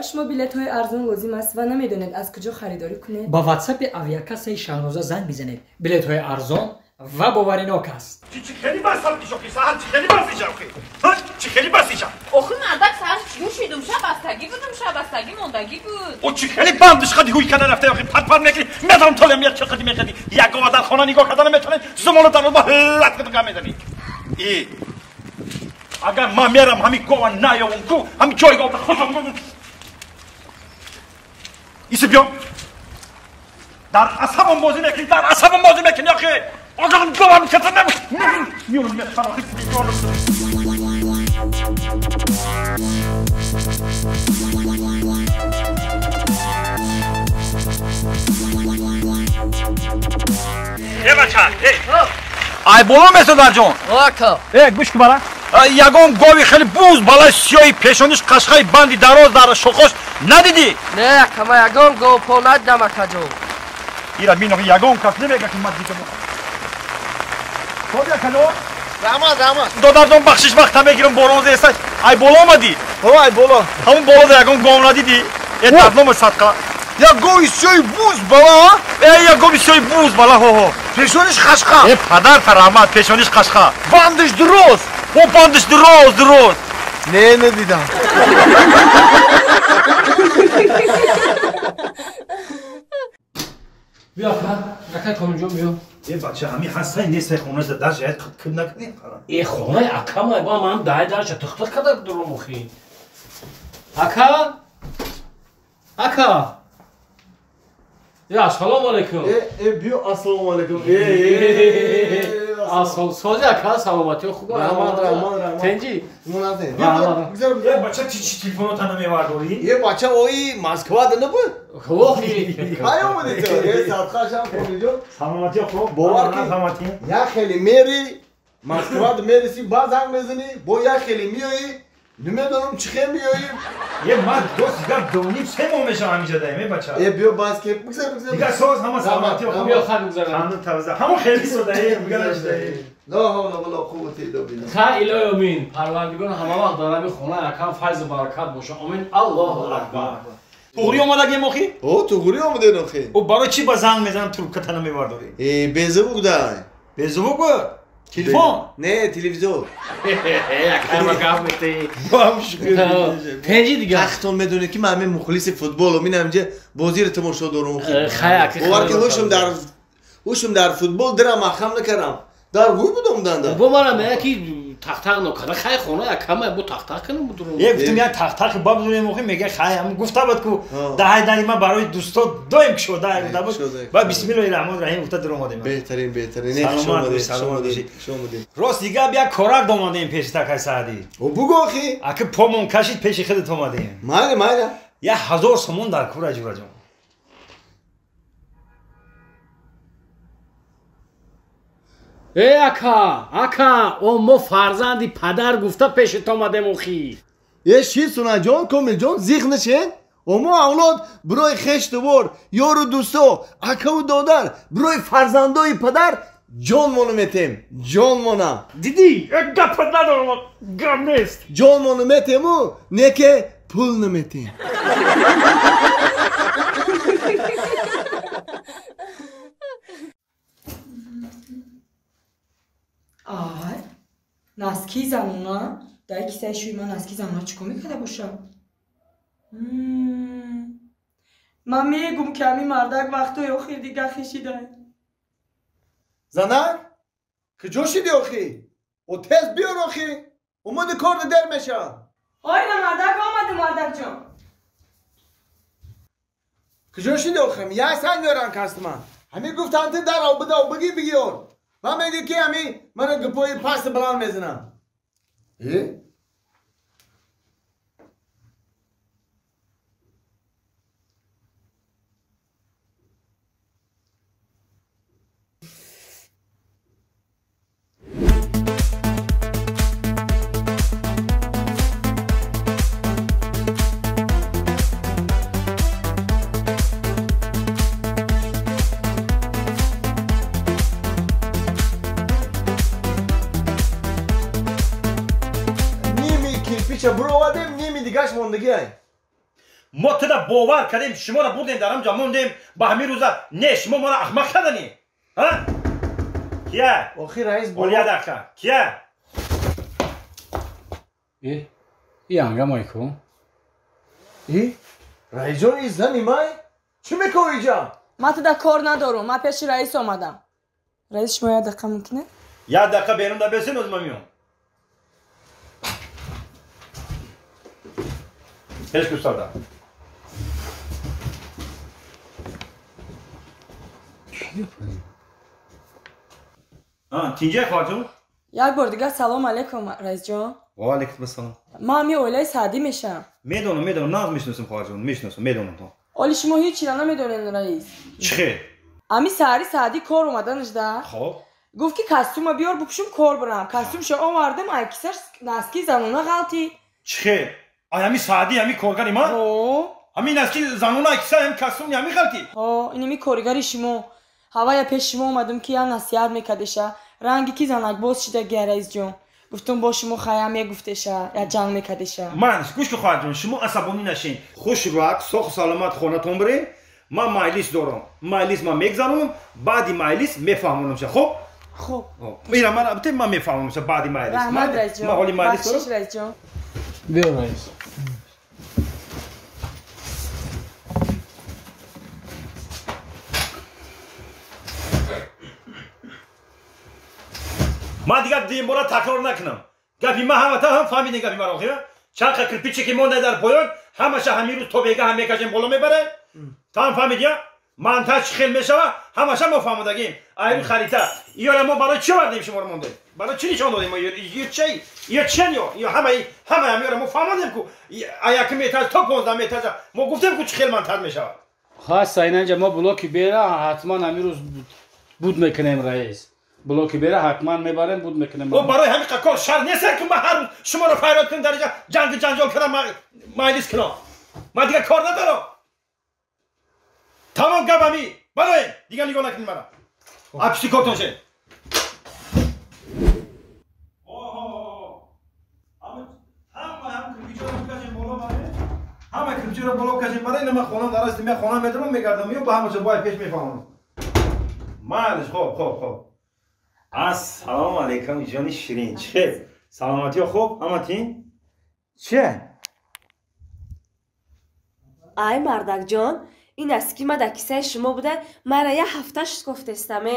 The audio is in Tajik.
Шумо билетҳои арзон лозим аст ва намедонед аз куҷо харидорӣ кунед? Ба ватсапи авиакассаи Шаҳноза занг бизанед. Билетҳои арзон ва боваринок аст. Чӣ хеле басам ки саҳар, чӣ хеле басиҷам ки. Чӣ хеле басиҷам. Охи мардак саҳар нӯшидум, шабастагӣ будум, шабастагӣ мондагӣ буд. О чӣ хеле бандиш қади ҳуй кана рафта охи пат пат мекунӣ. Медонам толем як чӣ қади мекунӣ. Як гова дар хона нигоҳ карда наметавонед, зумону дар ба лат қади мезанӣ. И агар ман мерам ҳамин гова наёвум ку, ҳамин ҷои гова худам. Иси биё. Дар асабам бозӣ мекунӣ, дар асабам бозӣ мекунӣ охи. Агар говам каса миёнам мехарам. Э бача, э. Ай боло месодарҷон. Ака. Э гӯш кун бара. Ягон гови хеле буз балаи сиёҳи пешониш қашқаи банди дароз дар шохош надидӣ? Не, ака, ман ягон гов по надидам, акаҷон. Ира минохи ягон кас намега ки ман дидам. Соди акаҷон? Раҳмат, раҳмат. Додарҷон, бахшиш вақта мегирам, борон зеста. Ай боло омадӣ? Ҳо, ай боло. Ҳамон болода ягон гов надидӣ? Э даднома садқа. Як гови сиёҳи буз бала? Э як гови сиёҳи буз бала, ҳо ҳо. Пешониш қашқа. Э падарта раҳмат, пешониш қашқа. Бандиш дуруст. О бандиш дуруст, дуруст. Не, надидам. Биё ака, акай Комилҷон биё. Э бача, ҳамин ҳастай нестай хона дар ҷаят киб накунем. Э хонаи акамай, ба ман дай дарча тихтих карда дурум охи. Ака? Ака? Э ассалому алайкум. Э э биё, ассалому алайкум. Э э сози ака, саломатӣ хуб. Раҳмат, раҳмат, раҳмат. Тенҷи? Муназзам. Э бача, чӣ чӣ телефонота намевардорӣ? Э бача, ои Москва да набуд? Охи. Кай омадӣ ту? Э садқашам Комилҷон. Саломатӣ хуб. Бовар ки саломатӣ. Як хеле мери Москва да мериси, ба занг мезанӣ, бо як хеле миёӣ, намедонам чӣ хел миёӣ. Е ман дост дигар дониб се моҳ мешавам ҳаминҷа даем, э бача. Э биё бас ки бигзар, бигзар. Дигар соз ҳама саломатӣ хуб. Биё хар бигзарам. Ҳамду тавза. Ҳамон хеле содаe, бигзар. ла ҳавла вала қуввата илла биллаҳ. Ха илоҳи омин. Парвардигор ҳама вақт дар ҳамин хона якам файзу баракат боша. Омин. Аллоҳу акбар. Туғрӣ омадагем охи? О, туғрӣ омаден охи. О барои чӣ ба занг мезанам трубката намевардорӣ? Э беззвук дай. Беззвук буд? Телефон? Не, телевизор. Акама гап метаи. Бам шукр. Тенҷи дигар. Тахтон медонед ки ман ҳамин мухлиси футболам, ин ҳаминҷа бозиро тамошо дорам. Хай аки. Бовар ки ҳушм дар футбол дирам маҳкам накардам. Дар ҳуй будам данда. Бо мана мега ки тахтақ нокарда, хай хона якама бо тахтақ кунам будурум. Е гуфтам як тахтақ баб зурем охи, мега хай ҳам гуфта буд ку даҳай дари ман барои дӯсто доим кушода гуфта буд. Ба бисмиллоҳи раҳмони раҳим гуфта дур омадем. Беҳтарин, беҳтарин. Не, хуш омадед, хуш омадед. Рост дигар як корак домадем пеши такай Саъдӣ. О бугу охи. Аки помон кашид пеши худат омадем. Майли, майли. 1000 сомон дар кура ҷураҷон. Э ака, ака, о мо фарзанди падар гуфта пешит омадем охи. Э ши сунаҷон, Комилҷон, зиқ нашен. О мо авлод бирои хештубор, ёру дӯсто, акаву додар, бирои фарзандои падар ҷонмону метем, ҷонмона. Дидӣ? Э гапат надорам, гап нест. Ҷонмону метему, не ке пул наметем. Ай, носки занона, дар кисаи шӯи ман носки занона чӣ кор мекарда бошад? Ман мегум ки ҳамин мардак вақтҳои охир дигар хешидай. Занак, куҷо шидӣ охӣ? О тез биёр охӣ, омади кор дер мешавад. Ойна мардак омади, мардакҷон. Куҷо шидӣ охӣ? Як санг меорам касти ман. Ҳамин гуфтанд ти дар об бидав, бигӣ бигиёр. Ман мегӯ ки ҳамин мана гупои пасти баланд мезанам. Э? Ними кирпича буровардем, ними дигаш мондагиай. Мо туда бовар кардем, шуморо бурдем дар ҳамҷа мондем, ба ҳамин рӯза не, шумо моро аҳмақ кардани. Ҳа? Кия? Охи раис бо. Як дақиқа. Кия? Э, и ангамай ку? И? Раисҷон, и зани май? Чӣ мекунӣ иҷа? Ман туда кор надорум, ман пеши раис омадам. Раис, шумо як дақиқа мумкине? Як дақиқа берун да бесен, оз ман меом. Пеш густарда. Тинҷа хоҳарҷон? Як бор дигар салом алейкум, раисҷон. Ва алейкум ассалом. Ман ҳами оилаи Саъдӣ мешавам. Медонам, медонам, нағз мешиносам хоҳарҷон, мешиносам, медонам то. Оли шумо ҳеҷ чиро намедонед, раис. Чӣ хел? Ами саҳари Саъдӣ кор омаданашда. Хоб. Гуфт ки костюма биёр бупӯшум кор бирам. Костюмшо овардам, ай кисаш носки занона ғалтид. Чӣ хел? Ай ҳами Саъдӣ ҳами коргари ман? Ҳо. Ҳами носки занона ай киса ҳами костюми ҳами ғалтид? Ҳо, инами коригари шумо. Ҳавая пеш шумо омадам ки я насиҳат мекардеша. Ранги ки занакбоз шида гия, раисҷон. Гуфтум бо шумо хая мегуфтеша, я ҷанг мекардеша. Ман гӯш кун хоҳарҷон, шумо асабонӣ нашин. Хушвақт, соҳу саломат хонатон бирен. Ман майлис дорам. Майлис ман мегзаронам, баъди майлис мефаҳмонамша, хуб? Хуб. Ира ман бите ман мефаҳмонамша баъди майлис. Раҳмат, раисҷон. Ман ҳоли майлис дорам. Бахшиш, раисҷон. Биё, раис. Ман дигар димбора такрор накунам. Гапи ман ҳамата ҳам фаҳмидем гапи маро, охир? Чанд қа кирпиче ки монда дар поён, ҳамаша ҳамин рӯз то бега ҳам мекашем боло мебарем. Та ҳам фаҳмидия? Монтаж чӣ хел мешава, ҳамаша мо фаҳмодагим. Айрӯи харита. Иёра мо барои чӣ овардем шуморо мондем? Барои чӣ нишон додем? Ё чӣ? Ё чен ё? Ё ҳамаи ҳамаи ҳамиёра мо фаҳмодем ку якум этаж то 15 этажа мо гуфтем ку чӣ хел монтаж мешавад. Ҳаста инаҷа мо блоки бера ҳатман ҳамин рӯз буд мекунем, раис. Блоки бера ҳатман мебарем, буд мекунем. О барои ҳамин кор шар нест ки ман ҳар рӯз шуморо фарёд кунам дар инҷа ҷангу ҷанҷол кунам, майлис кунам. Ман дигар кор надорам. Тамом гап ҳами. Бароем, дигар нигоҳ накунед мара. Апишти кортон шед. Ҳама кирпичиро боло кашем барои ина ман хонам дар аст, ман хонам медорам, мегардам, ё ба ҳамаша бояд пеш мефаҳмонам. Майлиш, хоб, хоб, хоб. Ассалому алайкум, ҷони ширин. Чӣ хел? Саломатиё хуб? Ҳаматин? Чие? Ай мардакҷон, ин носки ма дар кисаи шумо буда, мара як ҳафта шуд гуфтестаме.